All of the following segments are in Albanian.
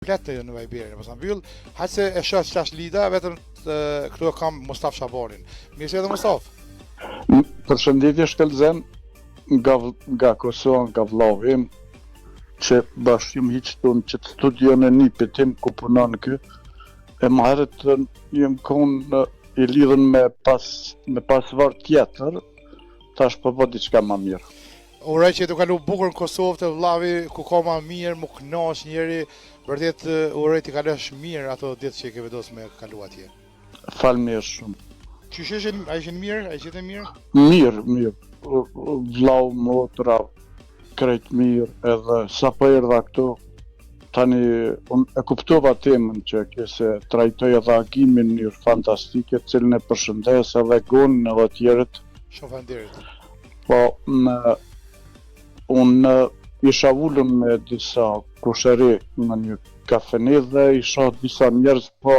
Komplet në në Viberin, po sa mbyll, hajtë se e shoh tash Lida, vetëm të, këtu e kam Mustaf Shabanin. Mirë se erdhe Mustaf. Përshëndetje Shkëlzen nga nga Kosova, nga vllau im që bash jam hiç këtu në qëtë studion e nipit tim ku punon ky. E më herët jam kon i lidhun me pas me pasvor tjetër, tash po bo diçka ma mirë. Uroj që të kalu bukur në Kosovë te vllavi ku ka ma mirë, mu knaq njeri, vërtet uroj të kalosh mirë ato ditë që i ke vendos me kalu atje. Faleminderit shumë. Qysh ishin, a ishin mirë, a i gjete mirë? Mirë, mirë. Vllau, motra, krejt mirë, edhe sa po erdha këtu, tani unë e kuptova temën që ke se trajtoj edhe Agimin në mënyrë fantastike, të cilin e përshëndes edhe Gonin edhe tjerët. Shumë faleminderit. Po, në, unë isha ulun me disa kusheri në një kafene dhe i shoh disa njerëz po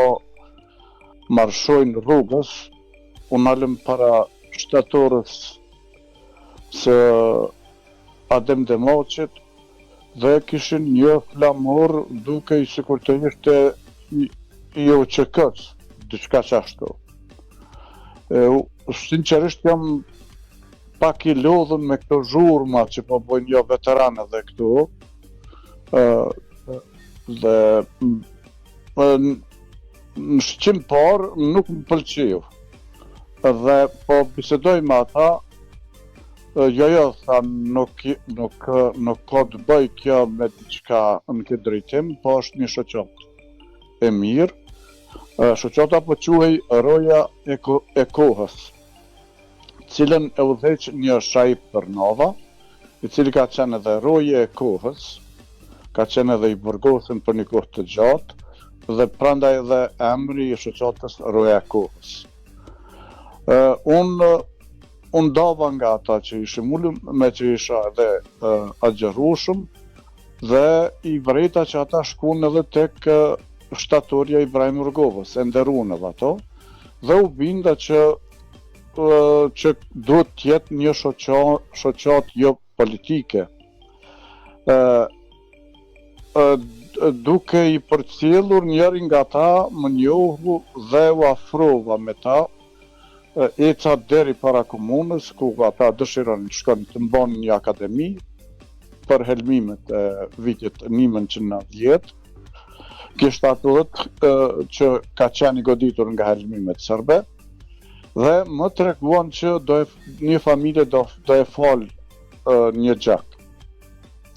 marshojnë rrugës, u nalëm para shtatores së Adem Demaçit dhe kishin një flamur dukej sikur të ishte i, i UÇK-s, diçka qashtu. E, sinqerisht jam pak i lodhun me këto zhurma që po bojnë jo veteranë edhe këtu. Ë dhe në shiqim parë nuk më pëlqeu. Dhe po bisedoj me ata, jo jo, tha, nuk, nuk, nuk ka të bëj kjo me diçka në këtë drejtim, po është një shoqatë e mirë. Shoqata po quhej Roja e, ko, e Kohës, cilën e udhëheq një Shaip Tërnava, i cili ka qenë edhe roje e kohës, ka qenë edhe i burgosun për një kohë të gjatë, dhe prandaj edhe emri i shoqatës Roja e Kohës. Uh, unë u ndava nga ata që ishim ulur, me që isha edhe uh, agjërueshëm, dhe i vrejta që ata shkun edhe tek shtatorja Ibrahim Rugovës, e nderun edhe ato, dhe u binda që që duhet të jetë një shoqatë jo politike. Ë duke i përcjellur njëri nga ta më njohu dhe u afrova me ta, eca deri para komunës ku ata dëshironin të shkonin të mbanin një akademi për helmimet e vitit 1990. Kishte atë që ka qenë i goditur nga helmimet serbe dhe më treguan që do e, një familje do, do e fal një gjak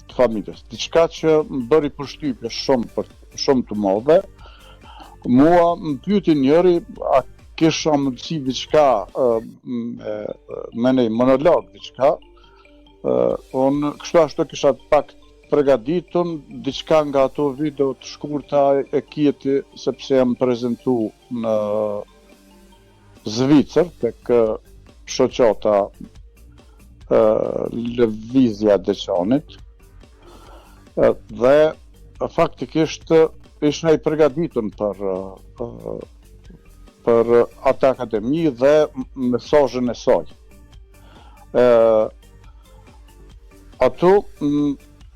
të familjes. Diçka që më bëri përshtypje shumë për shumë të madhe. Mua më pyeti njëri a kisha mundësi diçka me, me një monolog diçka. Unë kështu ashtu kisha pak pregaditun diçka nga ato video të shkurta e kjeti sepse jam prezentu në Zvicër tek shoqata Lëvizja e Deçanit dhe faktikisht isha i përgatitun për për atë akademi dhe mesazhin e saj. Ë ato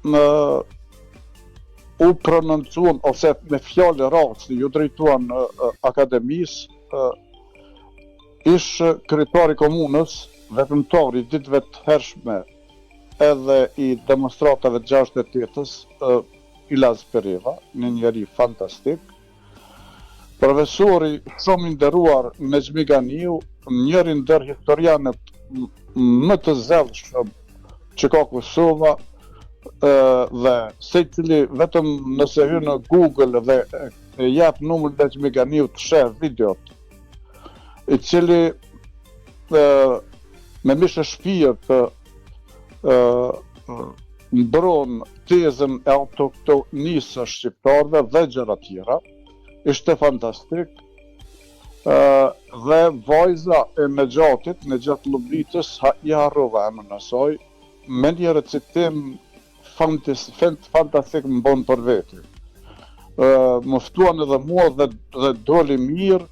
në u prononcuan ose me fjalë rasti ju drejtuan akademisë Ish kryetari i komunës, veprimtar i ditëve të hershme edhe i demonstratave të 68-ës, Ilaz Pereva, një njeri fantastik, profesori shumë i nderuar Nexhmi Ganiu, njëri ndër historianët më të zellshëm që ka Kosova, dhe secili vetëm nëse hyn në Google dhe e jep numrin Nexhmi Ganiut të sheh videot, i cili e, me mish e shpirt e, mbron tezën e autoktonisë së shqiptarëve dhe gjëra tjera, ishte fantastik, dhe vajza e Nexhatit, Nexhat Lubitës, ha, i harrova emrin e saj, me një recitim fantastik më bon për veti. Më ftuan edhe mua dhe, dhe doli mirë,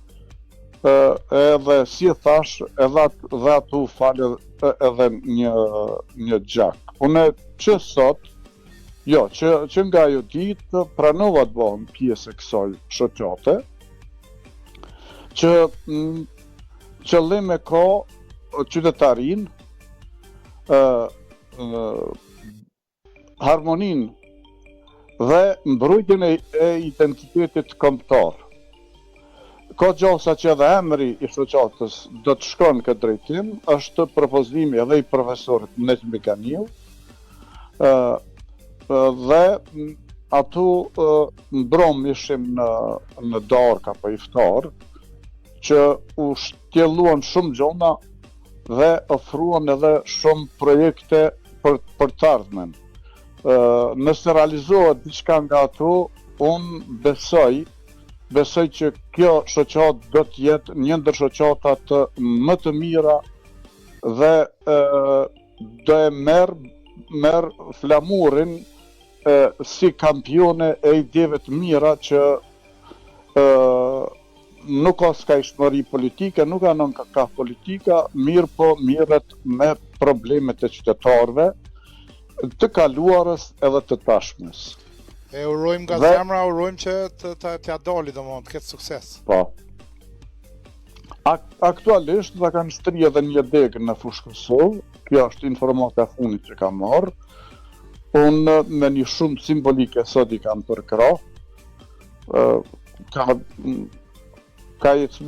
edhe si e thash, edhe at, dhe aty u fal edhe një, një gjak. Unë që sot, Jo, që, që nga ajo ditë pranova të bëhem pjesë e kësaj shoqate, që mm, qëllim e ka qytetarinë, ë, ë, harmoninë dhe mbrojtjen e, e identitetit kombëtar. Ka gjasa që edhe emri i shoqatës do të shkon në këtë drejtim, është propozimi edhe i profesorit Nexhmi Ganiu, ë dhe aty mbrom ishim në në darkë apo iftar që u shtjelluan shumë gjona dhe ofruan edhe shumë projekte për për të ardhmen. Ë nëse realizohet diçka nga ato, unë besoj besoj që kjo shoqatë do të jetë një ndër shoqatat më të mira dhe ë do e merr merr flamurin e, si kampione e ideve të mira që ë nuk ka skajshmëri politike, nuk anon ka, ka politika, mirëpo mirret me problemet e qytetarëve të kaluarës edhe të tashmes. E urojmë nga dhe, zemra, urojmë që të të t'ia dali domethënë të ketë sukses. Po. Aktualisht dhe kanë shtri edhe një degë në Fushë Kosovë, kjo është informata e fundit që kam marrë. Unë me një shumë simbolike sot i kam përkrah. Ka ka jetë.